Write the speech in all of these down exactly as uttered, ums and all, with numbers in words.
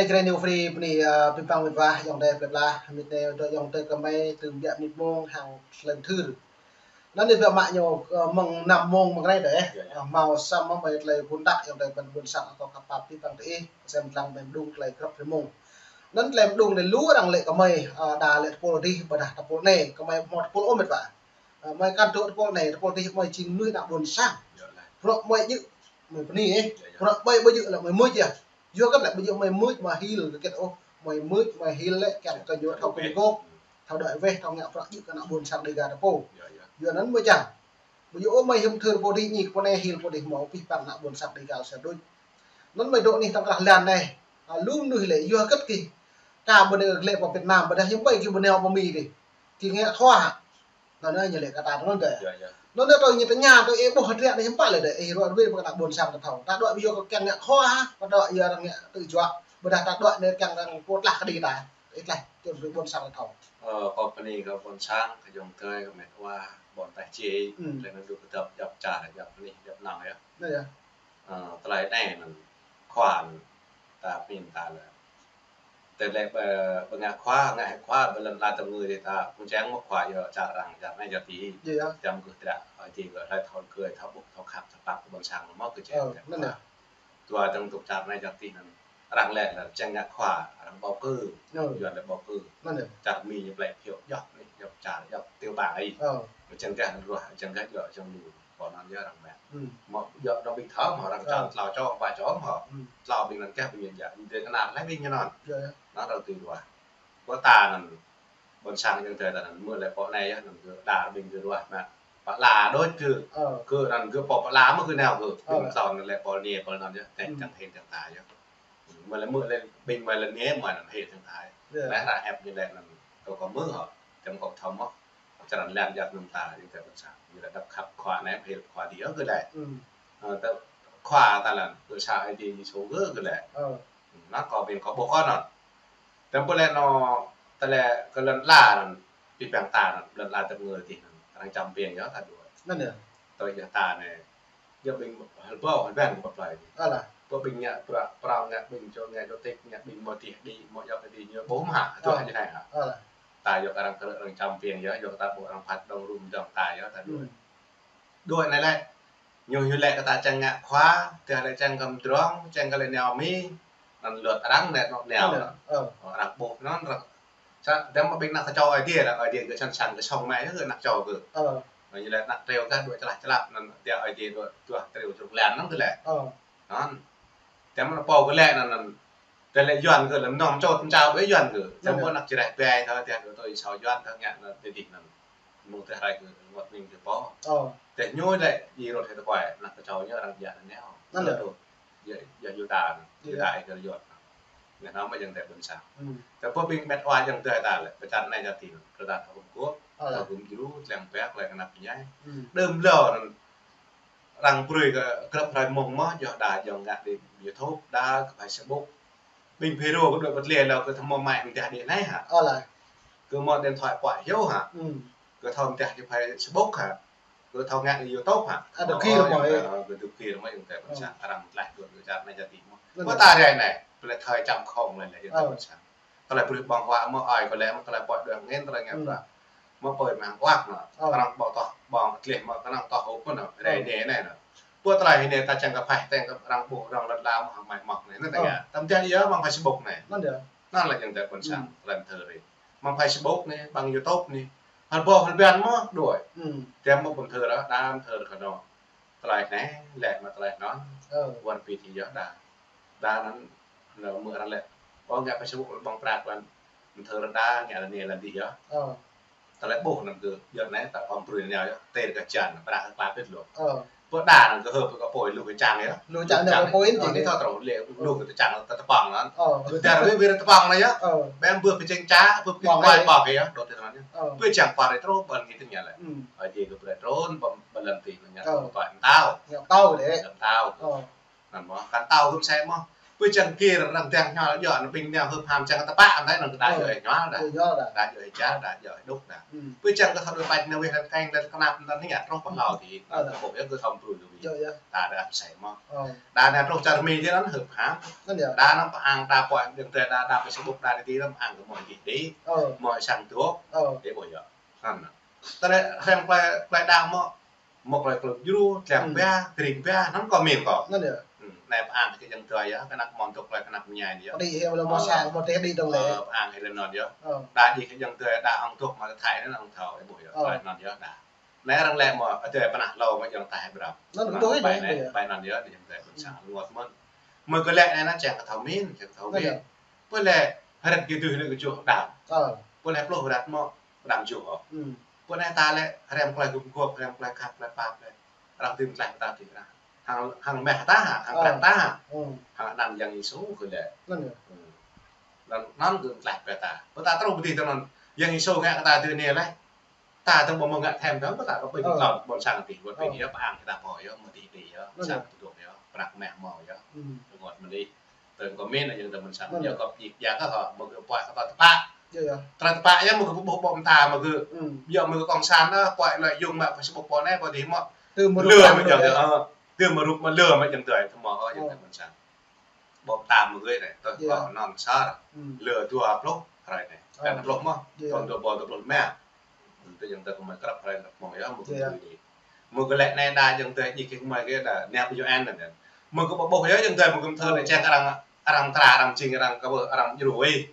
Jrai New Free bơni, ơ, pơpăng mĭt wa, ayŏng adơi plơi pla, mĭt anai dŏ ayŏng adơi kơmơi tơm biă mĭt mông hăng tơlơi thur. Anŭn anai biă mă ñu, ơ, mơ̆ng năm mông mơ̆ng anai dơi. Ơ, hmâo samơ̆ mơi tơlơi ƀun đăk ayŏng adơi ƀing ƀôn sang akŏ kơ pap pơpăng tơ ih, sem lăng mơi mơđung tơlơi krăp rơmông. Anŭn tơlơi mơđung anai lu arăng lĕ kơ mơi, ơ, đa lĕ tơpul adih, ƀôdah tơpul anai, kơ mơi hmâo tơpul ôh mĭt wa. Ơ, mơi kăn dŏ tơpul anai, tơpul adih mơi jing mơnuih ană ƀôn sang. Bruă mơi djơ̆ mơi bơni, ơ. Bruă mơi ƀu djơ̆ lĕ mơi mưč yơh. Yua kơ lĕ ƀu djơ̆ mơi mưč mơi hil kơ kiăng ôh. Mơi mưč mơi hil lĕ kiăng kơ ñu thâo kơmĭ gŏp, thâo đuaĭ weh, thâo ngă bruă djơ̆ kơ ană ƀôn sang Dega ta pô. Yua anŭn mơi čang. Ƀu djơ̆ ôh mơi hơmthưr pô adih, ñu pô anai hil pô adih hmâo pơpăng ană ƀôn sang Dega sa đôč. Anŭn mơi dŏ anih tơkrah lăn anai. Ơ, lu mơnuih lĕ yua kơ gih. Kơ ƀu anai lĕ pơ Việt Nam, ƀôdah hiư̆m ƀai gih ƀu nao pơ Mi gih. Gih ngă khua hă? Anŭn anai ñu lĕ kơ ta anŭn dơi. Anŭn anai tui ñu tơña tui ih ƀuh hơdră anai hiư̆m pă lĕ dơi. Ih ruă ruai pơ ană ƀôn sang ta thâo. Ta dŏ yua kơ kiăng ngă khua hă? Pơ dŏ yua arăng ngă tơjuă. Ƀôdah ta dŏ anai kiăng arăng pơtlaih kơđi ta. Ih tlaih tui ƀôn sang ta thâo. Ơ, kơ bơni kơ ƀôn sang, kơ ayŏng adơi, kơ mĕt wa, ƀôn taih či. Lĕ anŭn dŏ kơdŏp djŏp čar, djŏp anih, djŏp nong yơh. Anŭn yơh. Ơ, tơlơi anai anŭn khua anŭn ta pơmĭn ta lĕ. Tơlơi ƀơ, ƀơ ngă khua, ngă hĭ khua, ƀơ lŏn ala tơm ngui ta, pơ̆ng čang mơ̆ khua yơh čar arăng, čar anai čar adih. Čang kơ tơdră, ơ, či kơ hlơi thâo kơ, thâo ƀuh, thâo khăp, thâo pap kơ ƀôn sang mơ̆ kơ čang. Anŭn yơh. Dua tơ̆ng tŭk čar anai čar adih anŭn. Arăng lĕ lĕ čang ngă khua, arăng bầu cử. Yuan lĕ bầu cử. Čar Mi ñu plĕ phiếu djŏp anai, djŏp čar, djŏp tiểu bang anai. Čang gah ruah, čang gah djŏ, čang lu. Pô anŭn yơh arăng mă. Mơ̆ djŏ dong ƀing thâo mơ̆ arăng čang tlâo čô, pă čô mơ̆. Tlâo ƀing anŭn kah ƀing ñu djă. Ƀing dơi kơnăl laih ƀing ñu anŭn. Anŭn arăng tui ruah. Pô ta anŭn. Ƀôn sang ayŏng adơi ta anŭn. Mơ̆ lĕ pô anai yơh anŭn kơ đa ƀing kơ ruah mă. Pơala đôč kơ. Kơ anŭn kơ pô pơala mơ̆ kơ nao kơ. Ƀing thâo anŭn lĕ pô anai pô anŭn yơh. Tĕ čang hên čang ta yơh. Mơ̆ lĕ mơ̆ lĕ ƀing mơ̆ lĕ anai mơ̆ anŭn hên čang ta yơh. Laih arăng ĕp ñu lĕ anŭn. Kâo kơ mơ̆ hŏ. Čang kâo thâo mơ̆. Čar lăn jăk anŭn ta, ayŏng adơi ƀôn sang. Ñu lĕ đăp khăp khua anai, hil khua adih kơ lĕ. Ơ, tơ khua ta lăn, kơ sa ai ti Yêsu kơ, kơ lĕ. Anŭn kâo ƀing kâo ƀuh kơ anŭn. Tơm pô lĕ anŭn, tơlơi kơ lŏn ala anŭn, pơpăng ta anŭn, lŏn ala tơm ngui adih anŭn. Arăng čăm ping yơh ta dua. Anŭn yơh. Tui yơh ta anai. Yơh ƀing hơbâo, hơbâo kơ pơplai. Alah. Pô ƀing ngă prăk, prăk ngă ƀing čô, ngă čô tĭk, ngă ƀing mơ̆ tih đĭ, mơ̆ yơh tih ñu ƀuh mă, tui hă ñu anai hă. Alah. Ta yơh kơ arăng kơ arăng čăm ping yơh, yơh ta ƀuh arăng phat dong rum dong ta yơh ta dua. Dua anai lĕ. Ñu hyu lĕ kơ ta čang ngă khua, tơdah lĕ čang kơ mdrŏng, čang kơ lĕ nao Mi, anŭn luật arăng lĕ nao nao. Arăng ƀuh anŭn arăng. Sa, tơm mơ̆ ƀing ană tơčô Ơi Adai lĕ, Ơi Adai kơ săn săn kơ song mă yơh kơ ană tơčô kơ. Anŭn ñu lĕ ană triu kơ dua čơlah čơlah, anŭn tơdah Ơi Adai dua, dua triu čơrŭk lan anŭn kơ lĕ. Anŭn. Tơm mơ̆ pô kơ lĕ anŭn, anŭn. Tơlơi Yuan kơ lĕ nŏm čô tơm čao ƀơi Yuan kơ. Tơm mơ̆ ană čơreh ƀai thâo tơdah kơ tui sâo Yuan thâo ngă anŭn tơdih anŭn. Mơ̆ng tơlơi kơ ngot ning kơ pô. Tơdah ñu lĕ djai rŏt hĭ tơkuai, ană tơčô ñu arăng djă anŭn nao. Anŭn lĕ. Djă, djă Yuđa, Yuđa kơ Yuan. Ngă anŭn mơ̆ ayŏng adơi ƀôn sang. Tơdah pô ƀing mĕt wa ayŏng adơi ta lĕ, pơčan anai čar adih, kơ ta thâo kơ kơkuh, thâo kơ mơdjru, tlăng pek, tlăng kơnăp ñai. Đơm lơ anŭn, arăng brơi kơ krăp hrơi mông mơ̆, yơh đa ayŏng ngă đi YouTube, đa kơ Facebook. Ƀing Phêrô kơ đuaĭ pơtlĕ lơ kơ thâo mơ̆ mă mơ̆ng tơdih anai hă. Kơ mơ̆ điện thoại pă hyu hă. Kơ thâo mơ̆ng tơdih Facebook hă. Kơ thâo ngă đi YouTube hă. Kơ dŭ kir mơ̆. Kơ dŭ kir mơ̆ ayŏng adơi ƀôn sang. Arăng tlaih đuaĭ kơ čar anai čar adih mơ̆. Kơ ta rai anai. Pơlĕ thâo čăm khŏng lĕ lĕ ayŏng adơi ƀôn sang. Tơlơi brơi ƀơ̆ng huă mơ̆ ơi kơ lĕ mơ̆ tơlơi pơ̆ đuaĭ ngên tơlơi ngă prăk. Mơ̆ pơi mơ̆ng huă anŭn. Arăng ƀơ̆ng tŏh, ƀơ̆ng tlĕ mơ̆ kơnơ̆ng tŏh hŭp mơ̆ anŭn. Rai anai anai anŭn. Pơ tơlơi anai ta čang kơ phaih tơ̆ng kơ arăng ƀuh arăng lŏn ala mơ̆ hăng mai mơ̆ anai. Anŭn tơña. Tơm tơdah yơh mơ̆ng Facebook anai. Anŭn lĕ ayŏng adơi ƀôn sang. Tơlơi mơthơ ri. Mơ̆ng Facebook anai, ƀơ̆ng YouTube anai. Hơbâo hơbâo mơ̆ đuaĭ. Tơm mơ̆ ƀôn thơ ră, đa mơthơ ră kơ anŭn. Tơlơi anai, lĕ mơ̆ tơlơi anŭn. Wơ̆t pi ti yơh đa. Đa anŭn, lơ mơ̆ arăng lĕ. Ơ ngă Facebook ƀơ̆ng prăk lăn. Mơthơ ră đa, ngă lăn anai lăn adih yơh. Tơlơi ƀuh anŭn kơ, yơh anai ta pơm brơi nao yơh. Tơl kơ čan, prăk kơ klap pit lu. Pơ đa anŭn kơ hơp kơ pô lu kơ čang yơh. Lu čang anŭn kơ pô in čang yơh. Thâo trô lĕ, lu kơ čang ta tơpăng anŭn. Tơdah rơi wĭt tơpăng anŭn yơh. Ƀing ƀuh pơčeng ča, ƀuh pit kuai ƀơ̆ng yơh. Đôč tơnăn yơh. Pơčeng pă rơi trô, ƀơ̆ng kơ tơña lĕ. Ơi Adai kơ brơi trôn, ƀơ̆ng lăn adih anŭn yơh. Tơpăng tao. Tao deh. Tao. Anŭn mơ̆, kăn tao hŭp sĕ mơ̆. Pơ čang kir arăng dang ñuăl yơh, anŭn ƀing nao hưp ham čang tơpă, anŭn anai anŭn kơ đa yơh ñuăl đa. Yơh đa. Đa yơh čar, đa yơh đŭk đa. Pơ čang kơ thâo đuaĭ pač nao weh răng keng lĕ kơnăp anŭn anai ngă truh pơ hlâo ti. Anŭn kơ ƀuh yơh kơ thâo brui kơ ƀing. Yơh yơh. Đa đa ăt sĕ mơ̆. Đa nao truh čar Mi ti anŭn hưp ham. Anŭn yơh. Đa anŭn pơang ta pơhiăp dơ̆ng tơ̆ đa đa Facebook đa ti anŭn pơang kơ mơ̆ dih dih. Mơ̆ sang tuh. Dih ƀuh yơh. Anŭn. Tơlơi hrăm klai, klai đa mơ̆, mơ̆ klai kluk djru, tlang ba, tring ba, anŭn kơ min kơ. Anŭn yơh. Anai pơang kơ jing tui yơh, kơnăp mơ̆n tŭk klai kơnăp mơñai yơh. Pơang kơ lĕ anŭn yơh. Đa djing kơ jing tui đa ŏng tŭk mơ̆ tơthai anŭn ŏng thâo, ih ƀuh yơh. Klai anŭn yơh đa. Anai arăng lĕ mơ̆, adơi pơnah hlâo mơ̆ jing tah brăp. Anŭn ƀai anŭn yơh, jing tui ƀôn sang rơngot mơ̆n. Mơ̆ kơ lĕ anai anŭn čang kơ thâo min, čang kơ thâo min. Pơ lĕ hơrĕt kơ tui lĕ kơ čuh đa. Pơ lĕ pluh hơrĕt mơ̆, đam čuh. Pơ anai ta lĕ hrăm klai gum gop, hrăm klai khăp, klai pap lĕ. Arăng tơm klai ta tơm arăng. Hăng, hăng meh ta hă, hăng prăk ta hă. Hăng anăn Yang Yêsu kơ lĕ. Anŭn kơ klai pơ ta. Pơ ta truh pơ dih tơ anŭn. Yang Yêsu ngă kơ ta tơ anai lĕ. Ta tơ ƀu mơ̆ ngă thêm tơ, pơ ta kơ ƀing kơ ƀôn sang ti, wơ̆t ƀing yơh pơang kơ ta pô yơh, mơ̆ dih dih yơh, sang tơdruă yơh, prăk meh mơ̆ yơh. Rơngot mơ̆n dih. Tơ̆ng kơ min anŭn jing tơ ƀôn sang. Yơh kơ jing ya kơ hŏ, mơ̆ kơ pơang kơ ta tơpă. Tơlơi tơpă yơh mơ̆ kơ ƀuh ƀô̆ mơta mơ̆ kơ. Yơh mơ̆ kơ kông sản anŭn, pơang lợi dụng mă Facebook pô anai, pô dih mơ̆. Tơ mơ̆ rup mă lơ mă jing tui, tơ mơ̆ rup mă lơ mă jing tui, tơ mơ̆ ôh jing tơ ƀôn sang. Ƀô̆ mơta mơ̆ gơ̆ anai, tơ kơ anŭn sar. Lơ dua pluh hrơi anai. Kăn pluh mơ̆, thun dua ƀô̆ dua pluh rơma. Tơ jing tơ kơ mơ̆ krăp hrơi krăp mông yơh, mơ̆ kơ tui dih. Mơ̆ kơ lĕ anai đa jing tơ ñik kơ mơ̆ gơ̆ đa, nao pơ U N anŭn. Mơ̆ kơ ƀuh yơh jing tơ mơ̆ kơ thơ anai čang arăng, arăng tra, arăng jing, arăng kơ ƀuh, arăng djru ih.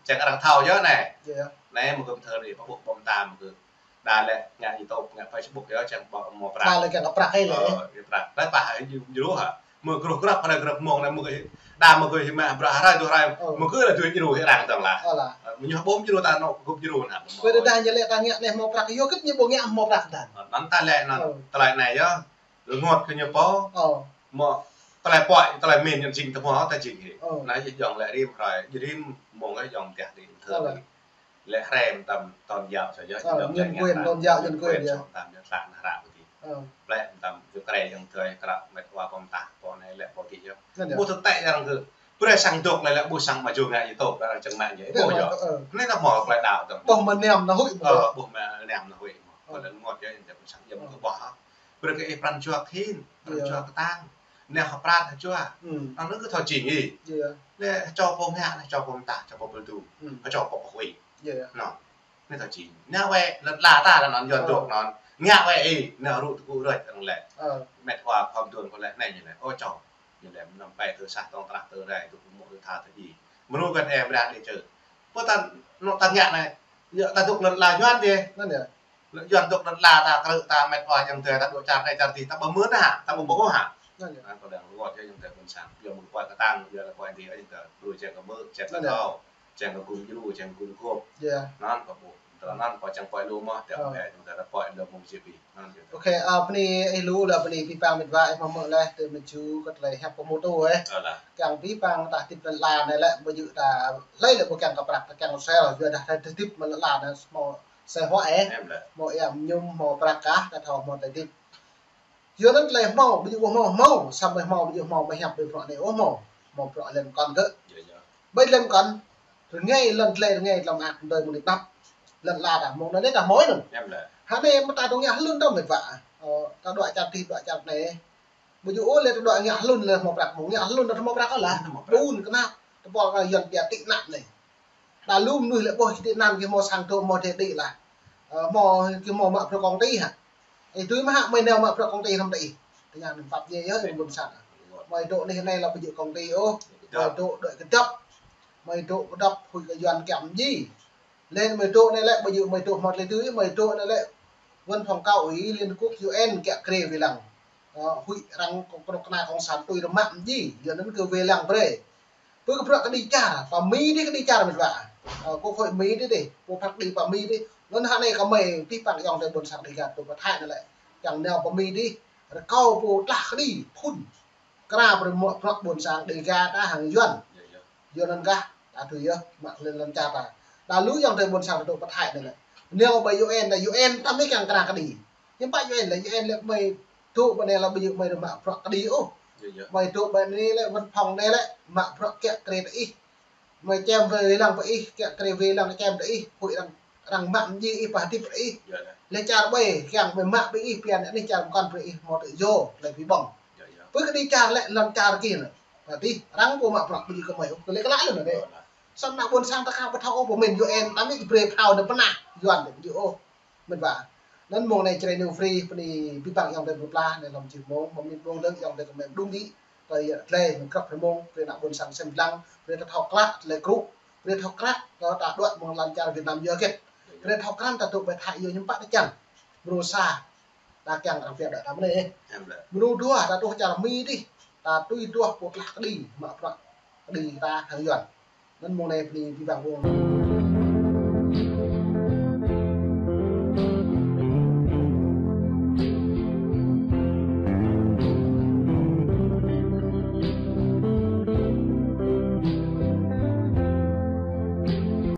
Čang arăng thâo yơh anai. Anai mơ̆ kơ thơ anai, ƀuh ƀô̆ mơta mơ̆ gơ̆. Đa lĕ ngă YouTube, ngă Facebook yơh, čang ƀu hmâo prăk. Đa lĕ kiăng kơ prăk ih lĕ. Ơ, kiăng prăk. Tơlơi pă hă, djru, djru hă. Mơ̆ gruh grăp, hrơi grăp mông anai, mơ̆ gơ̆, đa mơ̆ gơ̆ hĭ mă bruă hrơi, dua hrơi, mơ̆ gơ̆ lĕ dui djru hĭ arăng tơ̆ng lah. Ơ lah. Ơ, mơ̆ ñu ƀu djru ta anŭn, gŭp djru anŭn. Ƀơi đa ñu lĕ ta ngă anai hmâo prăk, yua hơget ñu ƀu ngă hmâo prăk ta. Ơ, anŭn ta lĕ anŭn, tơlơi anai yơh. Rơngot kơ ñu pô. Mơ̆ tơlơi pơhiăp, tơlơi min ñu jing tơ hmâo ta jing hĭ. Anai yơh jing lĕ rĭm hrơi, rĭm mông yơh jing tơdah rĭm thơ. Lĕ hrăm tơm tôn giáo sa yơh, nhân quyền, tôn giáo, nhân quyền yơh. Tơm yơh tơlơi anŭn hră pơdih. Lĕ tơm yơh krĕ jing tui krăp met wa pơm tah, pô anai lĕ pô dih yơh. Ƀu tơtĕ arăng kơ. Brơi sang dŏ lĕ lĕ ƀu sang mă jơ̆ng ngă YouTube, arăng čang mă yơh. Ƀu yơh. Anai ta hmâo klai đaŏ tơm. Ƀuh mơ̆ niam anŭn huĭ. Ơ, ƀuh mơ̆ niam anŭn huĭ. Kơ lĕ rơngot yơh, jing tơ ƀôn sang yơh mơ̆ kơ ƀuh hă. Brơi kơ ih pran jua khĭn, pran jua kơtang. Anai hơprat hơjua. Anŭn kơ thâo jing ih. Anai čô pô ngă, anai čô pô mơta, čô pô pơdum. Čô pô pơhuĭ. Anŭn. Anai thâo jing. Anai wơ̆t lŏn ala ta lĕ anŭn Yuan dŏ anŭn. Ngă wơ̆t ih, anai rŭ tơgŭ rơ̆t anŭn lĕ. Met wa khŏm duôn kơ lĕ, anai ñu lĕ. Ơ čô. Ñu lĕ mơnăm pai tơ sah tŏng trah tơ rai, tơ pơmŭk tơ tha tơ ih. Mơ̆ rŭ găn ih brah đi čơ. Pơ ta, anŭn ta ngă anai. Yơh ta dŏ lŏn ala Yuan dih. Anŭn yơh. Lĕ Yuan dŏ lŏn ala ta, krư̆ ta, met wa jing tơ ta dŏ čar anai čar dih, ta ƀu mơ̆n hă, ta ƀu ƀuh hă. Anŭn yơh. Anŭn kơ đang rơngot yơh jing tơ ƀôn sang. Yơh mơ̆ kơ pơhiăp kơtang, yơh lĕ pơhiăp dih, jing tơ brơi čang kơ mơ̆, čang kơ thâo, čang kơ gŭm djru, čang kơ gŭm gop. Anŭn kơ ƀuh. Tơlơi anŭn kơ čang pơhiăp lu mơ̆, tơlơi pơhiăp jing tơ pơhiăp lu mơ̆ jing pih. Anŭn jing tơ. Ôkê, ơ, bơni ih lu lĕ bơni pih pang met wa ih mơ̆ mơ̆ lĕ, tơ mơ̆ ju kơ tơlơi hiăp pơmŭt ôh ih. Ơ lah. Kiăng pih pang ta hơdip lŏn ala anai lĕ, ƀu djơ̆ ta hlơi lĕ ƀu kiăng kơ prăk, ta kiăng sel, yua dah ta hơdip mơ̆ lŏn ala anai hmâo sel huă ih. Hmâo ia mơñum, hmâo prăk kah, ta thâo hmâo tơlơi hơdip. Yua anŭn tơlơi hmâo, ƀu djơ̆ ƀu hmâo, hmâo, samơ̆ hmâo, ƀu djơ̆ hmâo, mơ̆ hiăp ƀơi bruă anai ôh hmâo. Hmâo bruă lĕ mơkŏn gơ̆. Ƀơi lĕ mơkŏn, rơngai lŏn tơlơi rơngai lăm ak đơi mơ̆ng anai tap. Lŏn ala ta mơ̆ng anai ta hmâo anŭn. Hă anai mơ̆ ta dŏ ngă hlŭn ta met wa. Ơ, ta dŏ čar dih, dŏ čar anai. Ƀu djơ̆ ôh lĕ ta dŏ ngă hlŭn lĕ hmâo prăk, mơ̆ng ngă hlŭn ta hmâo prăk ôh lah. Ƀun kơnăp, tơpul kơ Yuan pia tị nạn anai. Đa lu mơnuih lĕ ƀuh tị nạn kơ hmâo sang dŏ hmâo dêh đĭ lah. Ơ, hmâo kơ hmâo mă bruă công ty hă. Ih tui mơ̆ hă, mơi nao mă bruă công ty hrŏm tơ ih. Tơña anŭn pap djai yơh, ih ƀôn sang. Mơi dŏ anai anai lah ƀu djơ̆ công ty ôh. Mơi dŏ đuaĭ kơdŏp. Mơi dŏ kơdŏp, huĭ kơ Yuan kiăng mơji. Lĕ mơi dŏ anai lĕ ƀu djơ̆ mơi dŏ hmâo tơlơi tui, mơi dŏ anai lĕ văn phòng cao ủy Liên Hợp Quốc U N kiăng krê wai lăng. Ơ, huĭ arăng kơ kơnuk kơna kông sản tui rơmă mơji. Yua anŭn kơ wai lăng brơi. Pơ kơ bruă kơđi čar, pơ Mi dih kơđi čar met wa. Ơ, kơ khối Mi dih dih, pơ prăk kơđi pơ Mi dih. Anŭn hă anai kơ mơi pih pang ayŏng adơi ƀôn sang Dêga tơ pơ Thái anai lĕ. Kiăng nao pơ Mi dih, rơkâo pô tlah kơđi, phŭn. Kra pơrơmŏ prăk ƀôn sang Dêga ta hăng Yuan. Yua anŭn kah, ta tui yơh, mă lĕ lŏn čar ta. Đa lu ayŏng adơi ƀôn sang dŏ pơ Thái anai lĕ. Nao ƀơi U N, đa U N ta mơi kiăng kra kơđi. Hiư̆m pă U N lĕ, U N lĕ mơi dŏ ƀơi anai lĕ ƀu djơ̆ mơi rơmă prăk kơđi ôh. Yơh, yơh. Mơi dŏ ƀơi anai lĕ, văn phòng anai lĕ, mă bruă kiăng kơ tơ ih. Mơi čem wai lăng pơ ih, kiăng kơ wai lăng čem tơ ih, huĭ arăng, arăng mă mơji ih, pơhơdip tơ ih. Yơh, yơh. Lĕ čar ƀai, kiăng mơi mă ƀing ih, pian anai čar mơkŏn brơi ih, hmâo tơ yơh, lĕ ƀing ƀơ̆ng. Yơh, yơh. Pơ kơ đi čar lĕ, lŏn čar kih anai. Pơhơdip, arăng pô mă bruă ƀing ih kơ mơi, kơ lĕ kơ lăi lĕ anai. Yơh, yơh. Samơ̆ ană ƀôn sang ta khă ƀu thâo ôh, pơmĭn U N, ta mĭn brơi phao anai pơnah, Yuan anai ƀu djơ̆ ôh. Mĭn wa. Anŭn mông anai Jrai New Free, bơni abih bang ayŏng adơi plơi pla, anai lŏm čih mông, mơ̆ng mĭn mông dơ̆ng ayŏng adơi kơ mơi mơđung đĭ, tơlơi yă tơlơi, mơ̆ng krăp hrơi mông, brơi ană ƀôn sang sem lăng, brơi ta thâo klă, tơlơi krŭ, brơi thâo klă, tơlơi ta đuaĭ mơ̆ng lăn čar Việt Nam yơh kĕt. Brơi thâo krăn ta dŏ ƀơi Thái yơh ñăm pă ta čang. Mrô sa, ta kiăng arăng phiăn đuaĭ ta mơ̆n anai. Mrô dua, ta truh čar Mi dih, ta tui duah pô tlah kơđi, mă bruă kơđi ta hăng Yuan. Anŭn mông anai bơni abih bang ƀơ̆ng.